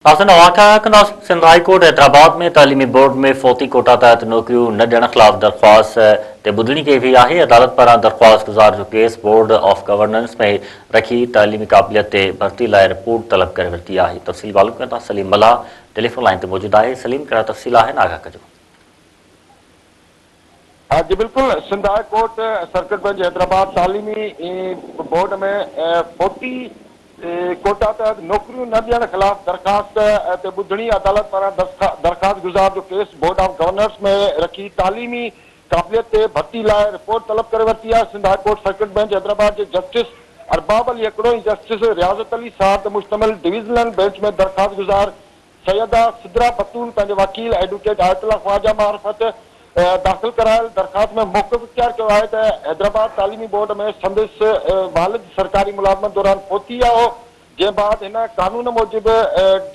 ناظرين اوهان کان ڪنداسين سنڌ هائي ڪورٽ حيدرآباد ۾ تعليمي بورڊ ۾ فوتي ڪوٽا تحت نوڪريون نه ڏيڻ خلاف درخواست تي ٻڌڻي ڪئي وئي آهي عدالت پاران درخواست گذار جو ڪيس بورڊ آف گورننس ۾ رکي تعليمي قابليت تي ڀرتي لاء رپورٽ طلب ڪري ورتي آهي تفصيل معلوم ڪندا سليم ملاح ٽيليفون لائين تي موجود آهي سليم ڪهڙا تفصيل آهن آگاهه ڪجو. جي بلڪل Sindh high court circuit bench Hyderabad تعليمي بورڊ ۾ فوتي ڪوٽا تحت نوڪريون نه ڏيڻ خلاف درخواست تي ٻڌڻي عدالت پاران درخواست گذار جو ڪيس بورڊ آف گورنرز ۾ رکي تعليمي قابليت تي ڀرتي لاء رپورٽ طلب ڪري ورتي آهي Sindh high court circuit bench Hyderabad جي جسٽس ارباب علي هڪڙو ۽ جسٽس رياضت علي سار تي مشتمل ڊويزنل بينچ ۾ درخواست گذار سيده سدره بتول پنهنجي وڪيل ايڊووڪيٽ آيت الله خواجه معرفت داخل ڪرايل درخواست ۾ موقف اختيار ڪيو آهي ته حيدرآباد تعليمي بورڊ ۾ سندس والد سرڪاري ملازمت دوران فوت ٿي ويا هو جنهن بعد هن قانون موجب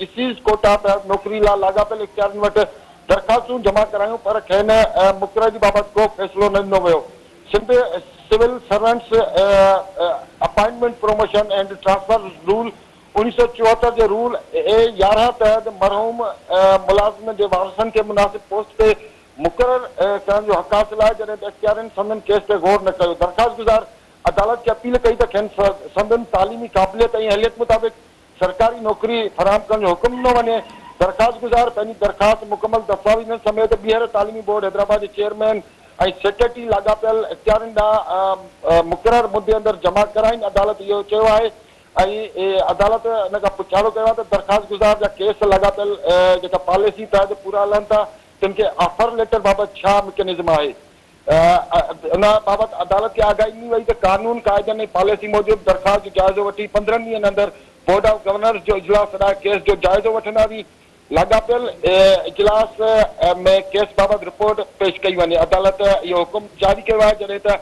ڊسيز ڪوٽا تحت نوڪري لا لاڳاپيل اختيارين وٽ درخواستون جمع ڪرايون پر کين مقرري بابت ڪو فيصلو نه ڏنو ويو. Sindh civil servants appointment promotion and transfer rule 1974 جي رول اي 11 تحت مرحوم ملازم جي وارثن کي مناسب پوسٽ تي مقرر ڪرڻ جو حق حاصل آهي، جڏهن ته اختيارين سندن ڪيس تي غور نه ڪيو. درخواستگذار عدالت کي اپيل ڪئي ته کين سندن تعليمي قابليت ۽ اهليت مطابق سرڪاري نوڪري فراهم ڪرڻ جو حڪم ڏنو وڃي. درخواستگذار پنهنجي درخواست مڪمل دستاويزن سميت ٻيهر تعليمي بورڊ حيدرآباد جي چيئرمين ۽ سيڪريٽري لاڳاپيل اختيارين ڏانهن مقرر مدي اندر جمع ڪرائين. عدالت اهو چيو آهي ۽ عدالت ان کان پڇاڻو ڪيو آهي ته درخواستگذار جا ڪيس لاڳاپيل جيڪا پاليسي تحت پورا لهن ٿا تن کي آفر ليٽر بابت ڇا مڪينزم آهي؟ ان بابت عدالت کي آگاهي ڏني وئي ته قانون، قاعدن ۽ پاليسي موجب درخواست جو جائزو وٺي 15 ڏينهن اندر بورڊ آف گورنرز جو اجلاس سڏائي ڪيس جو جائزو وٺنداسين، لاڳاپيل اجلاس ۾ ڪيس بابت رپورٽ پيش ڪئي وڃي. عدالت اهو حڪم جاري ڪيو آهي جڏهن ته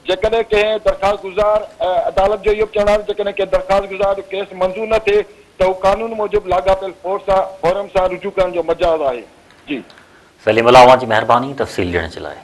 جيڪڏهن ڪنهن درخواستگذار عدالت جو اهو به چوڻ آهي ته جيڪڏهن ڪنهن درخواستگذار جو ڪيس منظور نه ٿئي ته هو قانون موجب لاڳاپيل فورم سان رجوع ڪرڻ جو مجاز آهي. جي. سليم الله اوهان جي مهرباني تفصيل ڏيڻ جي لاء.